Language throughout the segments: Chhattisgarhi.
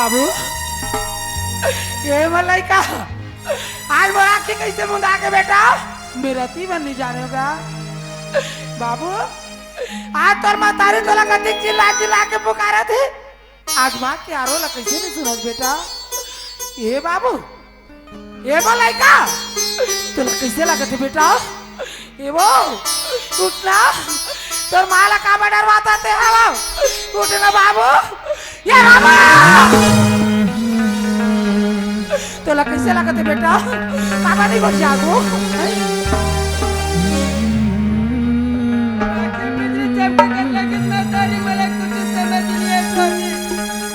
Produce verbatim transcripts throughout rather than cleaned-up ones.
बाबू, ये मोर लइका, आज मोर आँखी कइसे मुंदा के बेटा, मैं रतिभर नइ जानेंव गा। बाबू, आज तोर महतारी तोला कतिक चिल्ला चिल्ला के पुकारत हे, आज माँ के आरो ला कइसे नइ सुनस बेटा। ए बाबू, ए वो लइका, तोला कइसे लागत हे बेटा? ए वो, उठ ना, तोर माँ ला काबर डरवाथस ते हव? उठ ना बाबू, ए बाबू, तोला कइसे लागत हे बेटा? काबर नइ बच जाबो?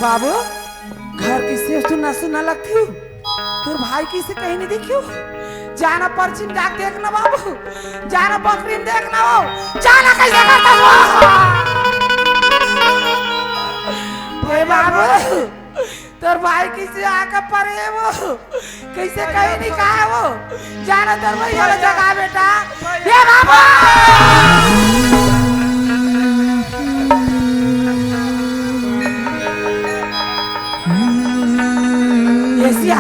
बाबू, घर के सेफ तो ना सुना लगती हूँ। तोर भाई कइसे कहीं नइ देखियो? जाना परछी म जाके देख ना बाबू, जाना बखरी म देख ना वो, जाना कइसे करता वो? ए बाबू, तोर भाई कइसे आके परे हे वो, कइसे कहीं नइ कहा वो, जाना तोर भइया ला जगा बेटा। ए बाबू! ए सिया,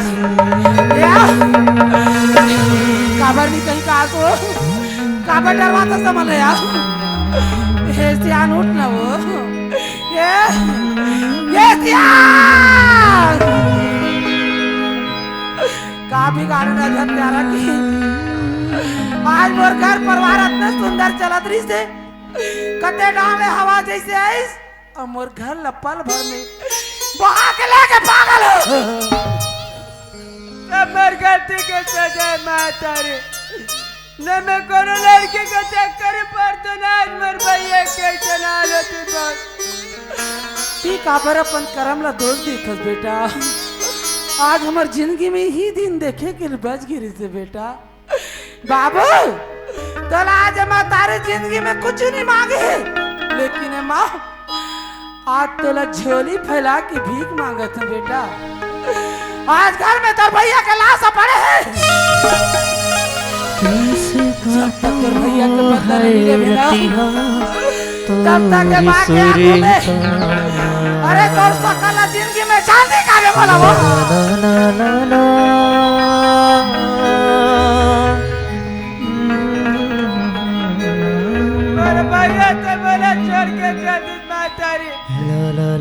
ए आ। काबर नइ कहीं कहा तो, काबर डरवाथस ते मन ला? ए सियान उठ ना वो। ए, ए सियान! का बिगाड़े ना धन प्यारा की। आज मोर घर परिवार अतना सुंदर चलत रहिस हे। कते डाले हवा जइसे आइस, अउ मोर घर ला पल भर में बहा के लेगे पागल हो। सब मोर गलती के सजा हे महतारी। न मैं कोनो लड़की के चक्कर में पड़तो, न आज मोर भइया के चना लेती बात। तैं काबर अपन करम ला दोष देथस बेटा? आज हमर जिंदगी में इही दिन देखे के बच गे रहिस हे बेटा। बाबू, तोला आज महतारी जिंदगी में कुछु नइ मांगे हे, लेकिन ए माँ, आज तोला झोली फैला के भीख मांगत हूँ बेटा। आज घर में तोर भइया के लाश पड़े हे। जब तक तोर भइया के बदला नइ लेबे ना, तब तक ए माँ के आंखों में, अरे, तोर सकल जिंदगी में चांदी काबे बोला वो। मोर भइया तो मोला छोड़ के चल दिस महतारी।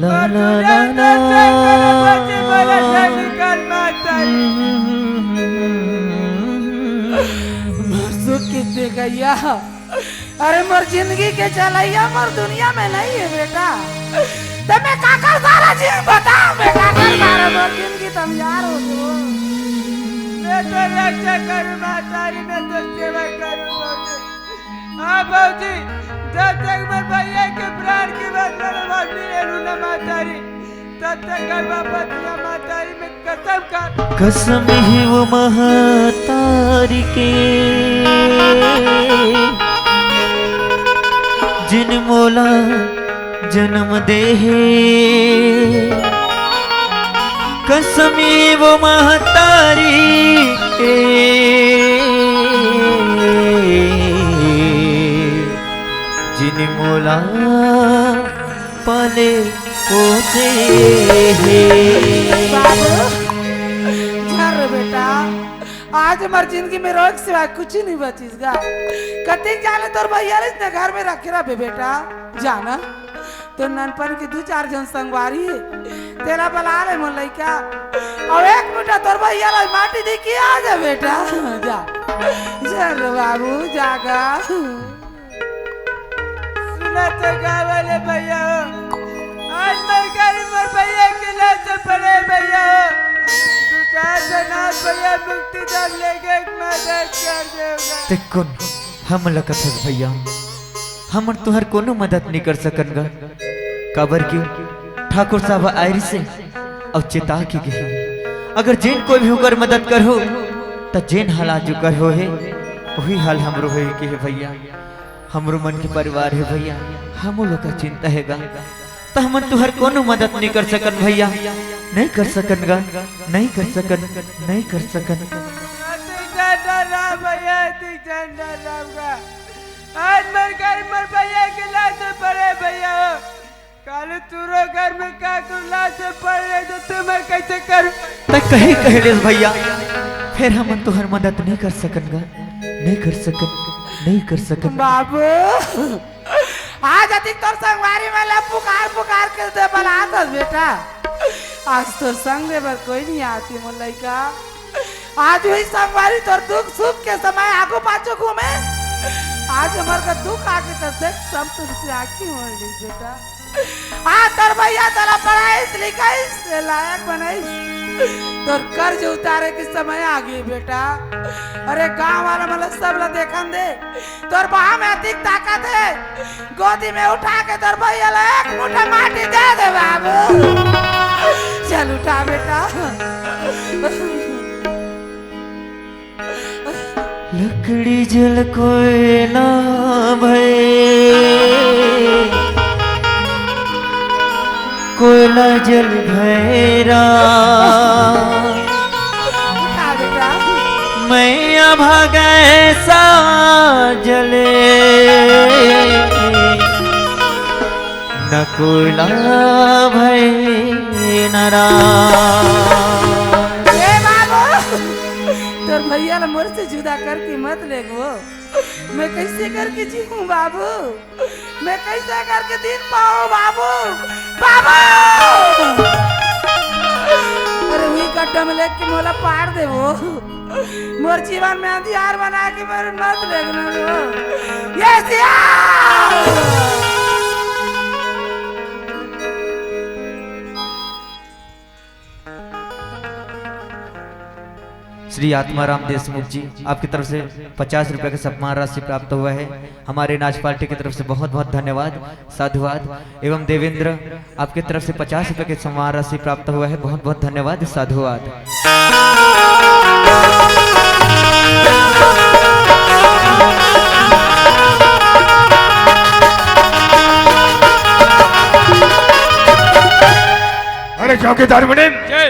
मोर दुनिया तो चल के बची मोला जानी काल महतारी। मोर सुख के जगहिया, अरे मोर जिंदगी के चलइया मोर दुनिया में नइ हे बेटा। त मैं काकर सहारा जीहूं बता, मैं काकर सहारा, मोर जिंदगी त अंधियार हो गे। मैं तोर रक्षा करूं महतारी, मैं तोर सेवा करूं भौजी। हाँ भौजी, जब तक मोर भइया के प्राण के बदला में मरनी रहूं ना महतारी, तब तक घर वापस ना महतारी, मैं कसम खा। कसम हे वो महतारी के, जिन मोला जनम दे हे। कसम हे वो महतारी के, जिन मोला पाले पोसे हे। बाबू, झन रे बेटा, आज हमर जिंदगी में रोए के सिवाय कुछु नइ बचिस गा। कतिक जाने तोर भइया ल इसने घर में रखे रहिबे बेटा, जाना। तोर ननपन के दू चार झन संगवारी हे, तेला बला ले मोर लइका। अउ एक मुठा तोर भइया ल माटी दे के आ जा बेटा, जा। झन रे बाबू, जा गा। सुनत हे का वाले भइया हो, आज मोर घर मोर भइया के लाश पड़े भइया हो। दू चार झन भइया मुक्ति धाम लेके मदद कर देवगा। ते कोन हमला कथस भइया, हमन तुंहर कोनो मदद नइ कर सकन गा, काबर कि ठाकुर साहब आए रिहिसे अउ चेता के गे हे। अगर जेन कोई भी ओकर मदद करहू, त जेन हाल आज ओकर होए हे, उही हाल हमरो होए के हे भइया। हमरो मन के परिवार हे भइया, हमो लोग का चिंता हे गा। त हमन तुंहर कोनो मदद नइ कर सकन भइया, नइ कर सकन गा, नइ कर सकन, नइ कर सकन। अतिक झन डरा भइया, अतिक झन डरा गा। आज मोर घर मोर भइया के लाश पड़े भइया हो। काली तुरो घर में का कुल्ला से पड़ रहे तो तू मैं कैसे करूं? त कहे कहे लेस भैया, फेर हमन तुहर मदद नहीं कर सकन गा, नहीं कर सकन, नहीं कर सकन। बाबू, आज अधिक तोर संगवारी मन ला पुकार पुकार के दे बलात हस बेटा। आज तोर संग दे बर कोई नहीं आती मोर लइका। आज वही संगवारी तोर दुख सुख के समय आगू पाछू घूमे। आज हमर का दुख आके त देख सब तुमसे आँखी मोड़ ली बेटा। आ तोर भैया तोला पढ़ाइस लिखाइस से लायक बनाइस। तोर कर्ज उतारे के समय आ गई बेटा। अरे गांव वाला मन ला सब ला देखन दे। तोर बाह में अधिक ताकत है। गोदी में उठा के तोर भैया ला एक मुट्ठा माटी दे दे बाबू। चल उठा बेटा। लकड़ी जल कोयला भय, कोयला जल भैरा। उठा बेटा। मैं अभागै सा जले, न कोयला भय न राम। ए बाबू, तोर भैया ला मोर से जुदा करके मत लेगो। मैं कैसे करके जीऊं बाबू? मैं कैसे करके दिन पाऊं बाबू? बाबू! अरे वही गड्ढा में लेके मोला पार देवो। मोर जीवन में अंधियार बना के मेरे मत लेगना रो। ये सिया! श्री आत्माराम देशमुख जी, आपकी तरफ से पचास रुपए का सम्मान राशि प्राप्त हुआ है। हमारे नाच पार्टी की तरफ से बहुत बहुत धन्यवाद, साधुवाद। एवं देवेंद्र, आपकी तरफ से पचास रुपए की सम्मान राशि प्राप्त हुआ है, बहुत बहुत धन्यवाद, साधुवाद। अरे चौकीदार मुनीम, जय।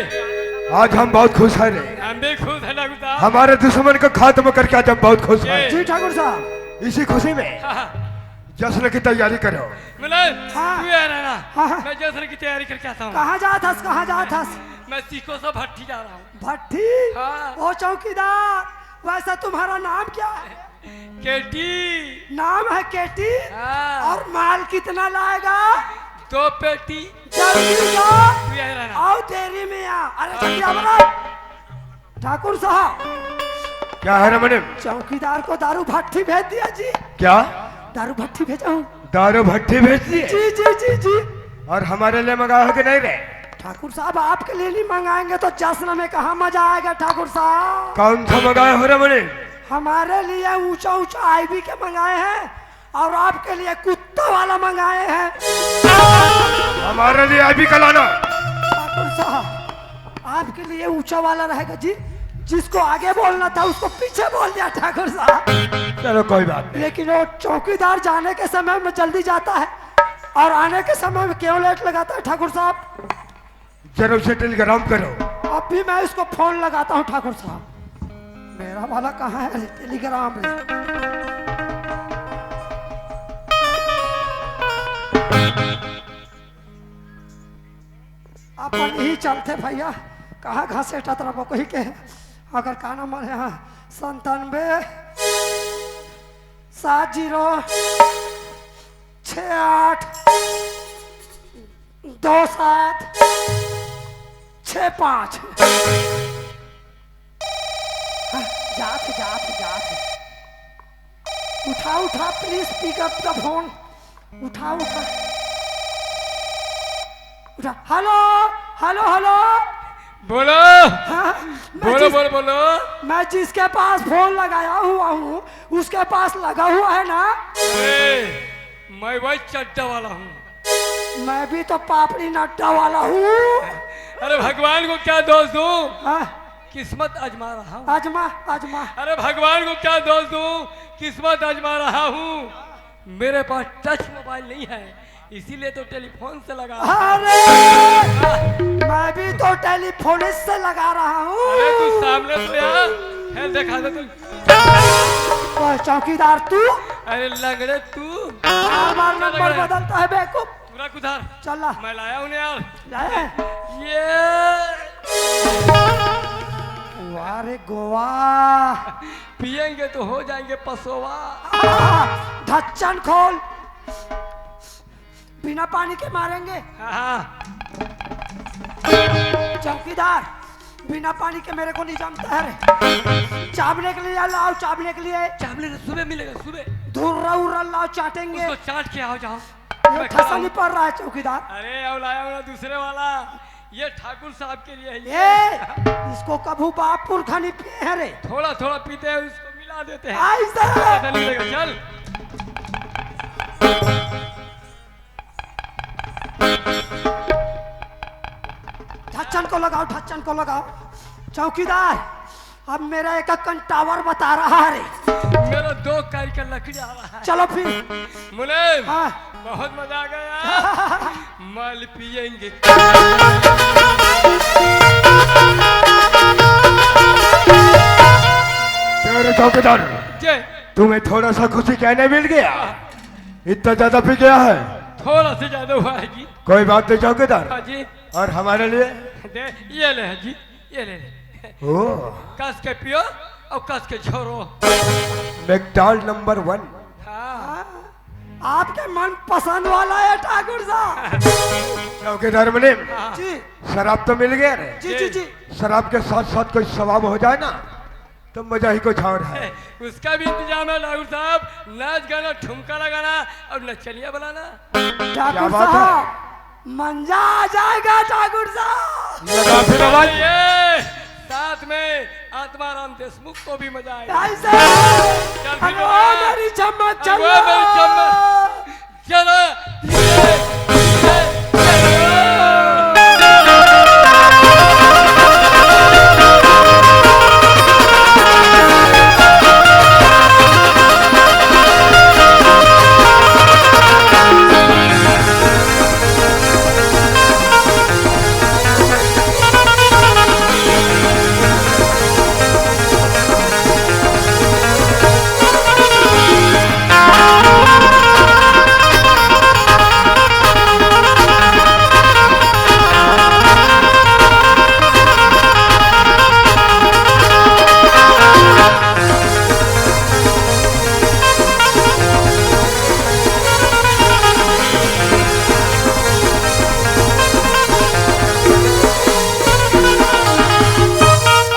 आज हम बहुत खुश हैं रे। हम भी खुश हैं ठाकुर साहब। हमारे दुश्मन को खत्म करके आज हम बहुत खुश हैं। जय। जी ठाकुर साहब। इसी खुशी में हाँ, हाँ। जश्न की तैयारी करो। मिलन, हाँ। तू यहाँ रहना। हाँ, हाँ। मैं जश्न की तैयारी करके आता हूँ। कहाँ जात हस, कहाँ जात हस? मैं सीखो से भट्टी जा रहा हूँ। भट्टी? हाँ। ओ चौकीदार, वैसे तुम्हारा नाम क्या है? केटी। नाम है केटी? हाँ। और माल कितना लाएगा? दो पेटी। जल्दी जा। तू यहीं रहना। आओ देरी में आ। अरे जल्दी आ बड़ा। ठाकुर साहब। क्या है रे मुनीम? चौकीदार को दारू भट्टी भेज दिया जी। क्या? दारू भट्टी भेजा हूँ। दारू भट्टी भेज दिए? जी, जी, जी, जी। और हमारे लिए मंगाए हो कि नहीं रे? ठाकुर साहब, आपके लिए नहीं मंगाएंगे तो जश्न में कहाँ मजा आएगा ठाकुर साहब? कौन सा मंगाए हो रे मुनीम? हमारे लिए ऊंचा ऊंचा आईबी के मंगाए हैं और आपके लिए कुत्ता वाला मंगाए हैं। हमारे लिए आईबी का लाना। ठाकुर साहब, आपके लिए ऊंचा वाला रहेगा जी, जिसको आगे बोलना था उसको पीछे बोल दिया ठाकुर साहब। चलो कोई बात नहीं। लेकिन वो चौकीदार जाने के समय में जल्दी जाता है और आने के समय में क्यों लेट लगाता है ठाकुर साहब? जरा उसे टेलीग्राम करो। अभी मैं इसको फोन लगाता हूँ ठाकुर साहब। मेरा वाला कहाँ है रे टेलीग्राम रे? अपन ही चलते भैया, कहाँ घसेटत रहो कही के। अगर का नंबर है? हाँ, संतानवे सात जीरो छः आठ दो सात छः पाँच। हाँ, जात है, जात है, जात है। उठा, उठा, please pick up the phone। उठा, उठा, उठा। Hello, hello, hello. बोलो। हाँ, मैं बोलो, जिस-, बोलो, बोलो। मैं जिसके पास फोन लगाया हुआ हूँ, उसके पास लगा हुआ है ना? अरे, मैं वही चड्डा वाला हूँ। मैं भी तो पापड़ी नड्डा वाला हूँ। अरे, भगवान को क्या दोष दूँ? हाँ। किस्मत आजमा रहा हूँ। आजमा, आजमा। अरे, भगवान को क्या दोष दूँ? किस्मत आजमा रहा हूँ। मेरे पास टच मोबाइल नहीं है, इसीलिए तो टेलीफोन से लगा रहा हूँ। अरे, मैं भी तो टेलीफोन से लगा रहा हूँ। अरे, तू सामने से आ, है, दिखा दे तू। ओए, चौकीदार तू? अरे, लंगड़े तू? बार बार नंबर बदलता है बेवकूफ। रख उधर। चल ला। मैं लाया हूँ यार। लाया है? ये वाह रे गोवा। पिएंगे तो हो जाएंगे पसोवा। ढक्कन खोल। बिना पानी के मारेंगे। हाँ। चौकीदार, बिना पानी के मेरे को नहीं जमता है रे। चाबने के लिए लाओ, चाबने के लिए। चाबने तो सुबह मिलेगा, सुबह। धुर्रा उर्रा लाओ, चाटेंगे। उसको चाट के आओ, जाओ। ये मैं खड़ा ठसा हूँ। नहीं पड़ रहा है चौकीदार। अरे, अब लाया हूँ ना दूसरे वाला। ये ठाकुर साहब के लिए है। ये, इसको कभू बाप पुरखा नहीं पिए हैं रे। थोड़ा थोड़ा पीते हैं, उसको मिला देते हैं। ऐसा। ऐसा नहीं लगेगा, चल। ढक्कन को लगाओ, ढक्कन को लगाओ। चौकीदार, अब मेरा एक अक्कन टावर बता रहा है रे। मेरा दो कारी का लकड़ी आ रहा है। चलो फिर। मुनीम, हाँ। बहुत मजा आ गया। माल पिएंगे। अरे चौकीदार, जय। तुम्हें थोड़ा सा खुशी कहने मिल गया, इतना ज्यादा पी गया है। थोड़ा सा ज्यादा हुआ है जी। कोई बात नहीं चौकीदार। हाँ जी। और हमारे लिए? दे, ये ले जी, ये ले ले। ओ। कस के पियो और कस के छोड़ो। मैकडाल नंबर वन। हाँ। आपके मन पसंद वाला है ठाकुर साहब। चौकीदार मुनीम, हाँ। जी। शराब तो मिल गया रे। जी, जी, जी। शराब के साथ साथ कोई सवाब हो जाए ना, तो मजा ही कुछ और है। उसका भी इंतजाम है ठाकुर साहब, नाच गाना, ठुमका लगाना और नचनिया बुलाना। ठाकुर साहब, मंजा आ जाएगा ठाकुर साहब। लगा फिर आवाज। ये साथ में आत्माराम देशमुख को भी मजा आएगा। ऐसे। चल फिर अरे ओ मेरी चम्मच, अरे ओ चलो। मेरी चम्मच। चलो।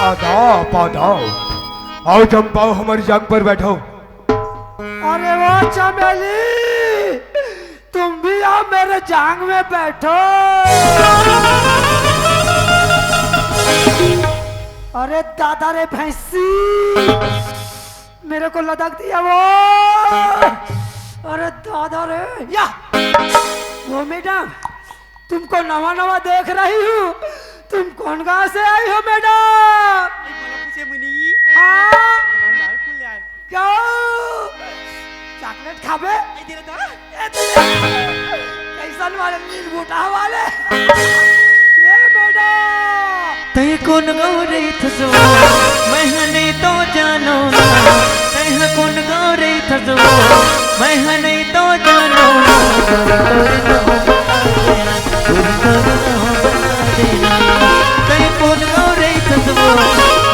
आदाब, आदाब। आओ चंपाओ, हमारी जांग पर बैठो। अरे वो चमेली, तुम भी आओ मेरे जांग में बैठो। अरे दादा रे भैंसी, मेरे को लदक दिया वो। अरे दादा रे, या। वो मैडम, तुमको नवा नवा देख रही हूँ, तुम कौन गांव से आई हो मैडम? अरे, बोला पूछे मुनी। हाँ? भंडार फूल ले आए। क्यों? चॉकलेट खाबे? नहीं दे रहा था। ए, तो कैसन वाले नील बूटा वाले? ये मैडम। तै कोन गाँव रहिथस वो, मैं ह नहीं तो जानों ना। तै ह कोन गाँव रहिथस वो, मैं ह नहीं तो जानों ना। तै कोन गाँव रहिथस वो,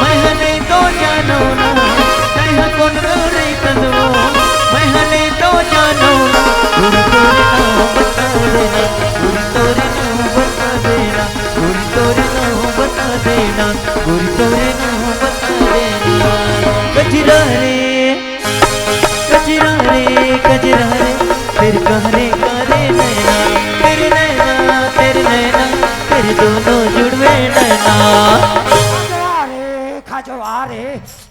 मैं ह नहीं तो जानों ना। तै ह कोन गाँव रहिथस वो, मैं ह नहीं तो जानों ना। गुरु तोरे नाम बता देना, गुरु तोरे नाम बता देना, गुरु तोरे नाम बता देना, गुरु तोरे नाम बता देना। गजरा रे, गजरा रे, गजरा रे, तेरे कारे कारे नैना, तेरे नैना, तेरे नैना, तेरे दोनों जुड़वे नैना। खजवा रे, खजवा रे,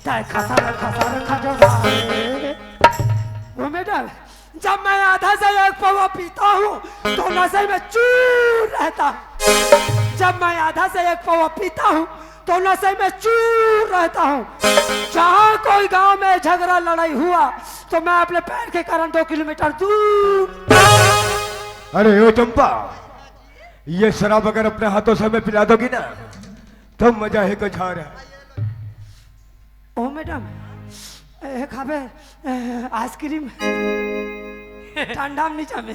तै खसर खसर खजवा रे। वो मैडम, जब मैं आधा से एक पौवा पीता हूँ, तो नशे में चूर रहता हूँ। जब मैं आधा से एक पौवा पीता हूँ, तो नशे में चूर रहता हूँ। जहाँ कोई गांव में झगड़ा लड़ाई हुआ, तो मैं अपने पैर के कारण दो किलोमीटर दूर। अरे ओ चंपा, ये शराब अगर अपने हाथों से हमें पिला दोगी ना, तो मजा ही कुछ और है। ओ मैडम, ए, खाबे, ए, आइसक्रीम ठंडा में नहीं जामे।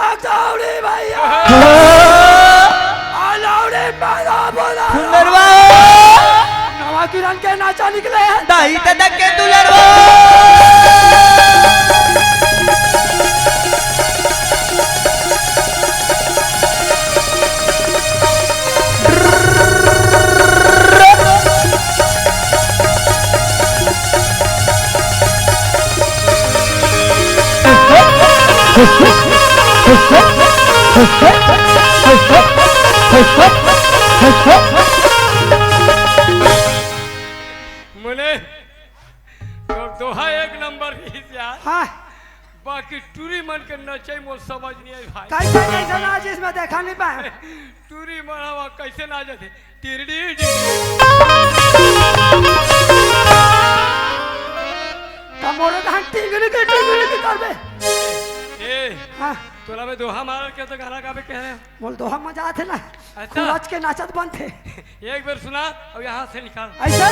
तक दौड़ी भैया। आ लौड़ी मारा बोला। सुंदरवा। नवा किरण के नाचा निकले हे। दाई ददा के दुलरवा। मोले, तोर दोहा एक नंबर रहिस यार। हाँ। बाकी टूरी मन के नचई मोर समझ नहीं आई भाई। कैसे, कैसे नाचिस, मैं देखा नहीं पाए। टूरी मन हवा कैसे नाचथे? तिरडी डिडी। त मोरो धान टिंगरी के टिंगरी के करबे। ए, हाँ। तोला मैं दोहा मार के तो गाना गावे के है। बोल, दोहा मजा आथे ना। अच्छा। नाच के नाचत बनथे। एक बार सुना और यहाँ से निकाल। ऐसे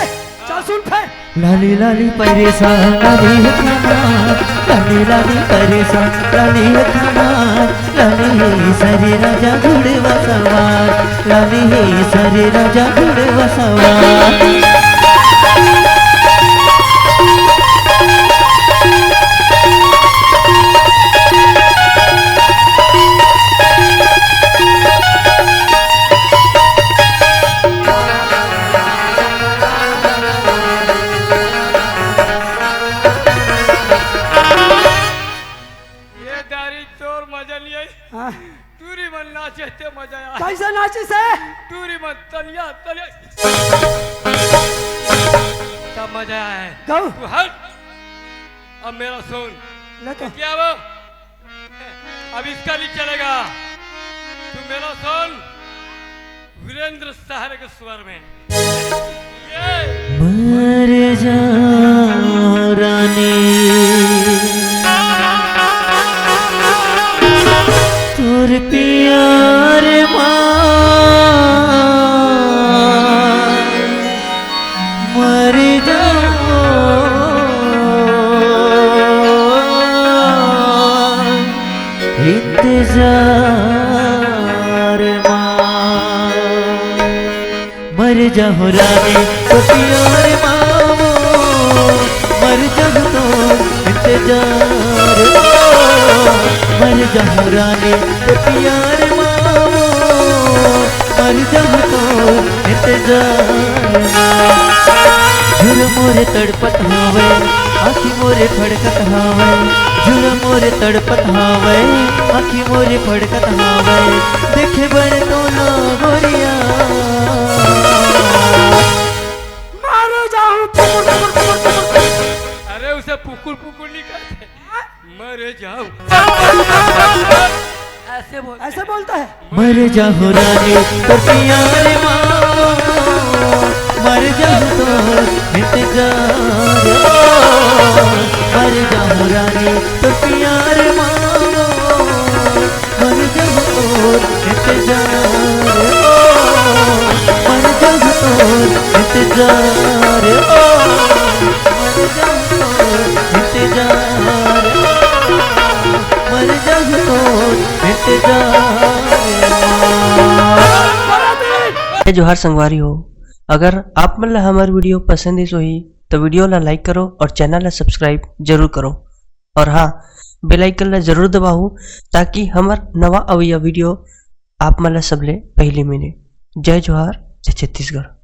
चल सुन फिर। लाली लाली परेशान लाली है कमाल, लाली लाली परेशान लाली है कमाल, लाली है सरे राजा घोड़े सवार, लाली है सरे राजा घोड़े सवार। ये दारी तोर मजा नहीं आई। हाँ, टूरी मन नाचे ते मजा आया। कैसे नाचिस हे? टूरी मन तलिया तलिया। तब मजा आया है। गौ। तू हट। अब मेरा सुन। ले तो। क्या वो? अब इसका नहीं चलेगा। तू मेरा सुन। वीरेंद्र सहारे के स्वर में। ये मर जाओ रानी तोर प्यार मा, मर जाओ इंतजार मा। मर जाहूं रानी तो प्यार मा वो, मर जाहूं तो इंतजार मा। मर जाहूं रानी तो प्यार मा वो, मर जाहूं तो इंतजार मा। झुर मोरे तड़पत हावय, आँखी मोरे फड़कत हावय, झुर मोरे तड़पत हावय, आँखी मोरे फड़कत हावय, देखे बर तोला गोरिया। मारे जाहूं टुकुर टुकुर टुकुर टुकुर। अरे उसे पुकुर पुकुर नहीं कहते। मर जाऊं। ऐसे बोल। ऐसे बोलता है। मर जाहूं रानी तो प्यार मा वो, मर जाहूं तो इंतजार मा। मर जाहूं रानी तो प्यार मा वो, मर जाहूं तो इंतजार मा। मर जाहूं तो इंतजार मा। मर जाहूं तो इंतजार मा। मर जाहूं तो इंतजार मा। जय जोहार संगवारी हो। अगर आप मन ला हमर video पसंद आइस होही तो video ला like करो और channel ला subscribe जरूर करो। और हाँ, bell icon ला जरूर दबाओ ताकि हमर नवा अवइया video आप मन ला सबले पहली मिले। जय जोहार, जय छत्तीसगढ़।